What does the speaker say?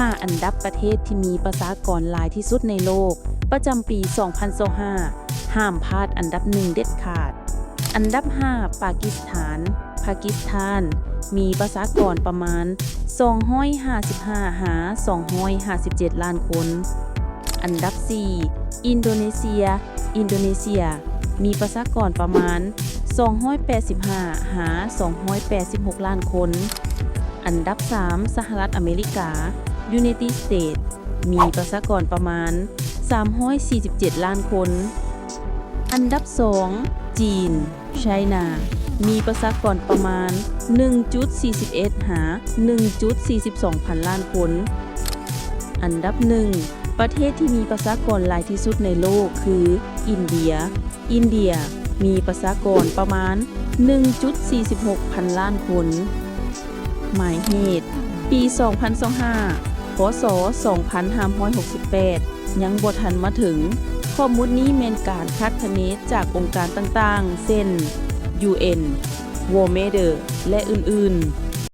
ຫ້າ ອັນດັບປະເທດທີ່ມີປະຊາກອນຫຼາຍທີ່ສຸດໃນໂລກ ປະຈຳປີສອງພັນຊາວຫ້າ ຫ້າມພາດອັນດັບໜຶ່ງເດັດຂາດ. ອັນດັບຫ້າ ປາກິສຖານ. ປາກິສຖານ ມີປະຊາກອນປະມານສອງຮ້ອຍຫ້າສິບຫ້າຫາສອງຮ້ອຍຫ້າສິບເຈັດລ້ານຄົນ. ອັນດັບສີ່ ອິນໂດເນເຊຍ. ອິນໂດເນເຊຍ ມີປະຊາກອນປະມານສອງຮ້ອຍແປດສິບຫ້າຫາສອງຮ້ອຍແປດສິບຫົກລ້ານຄົນ. ອັນດັບສາມ ສະຫະລັດອາເມລິກາ, United States ມີປະຊາກອນປະມານສາມຮ້ອຍສີ່ສິບເຈັດລ້ານຄົນ. ອັນດັບສອງ ຈີນ, China ມີປະຊາກອນປະມານໜຶ່ງຈຸດສີ່ສິບເອັດຫາໜຶ່ງຈຸດສີ່ສິບສອງພັນລ້ານຄົນ. ອັນດັບໜຶ່ງ ປະເທດທີ່ມີປະຊາກອນຫຼາຍທີ່ສຸດໃນໂລກຄື ອິນເດຍ. ອິນເດຍ ມີປະຊາກອນປະມານໜຶ່ງຈຸດສີ່ສິບຫົກພັນລ້ານຄົນ. ໝາຍເຫດ, ປີສອງພັນຊາວຫ້າ ພ.ສ. ສອງພັນຫ້າຮ້ອຍຫົກສິບແປດ ຍັງບໍ່ທັນມາເຖິງ. ຂໍ້ມູນນີ້ແມ່ນການຄາດຄະເນຈາກອົງການຕ່າງໆ ເຊັ່ນ UN, World Weather ແລະ ອື່ນໆ.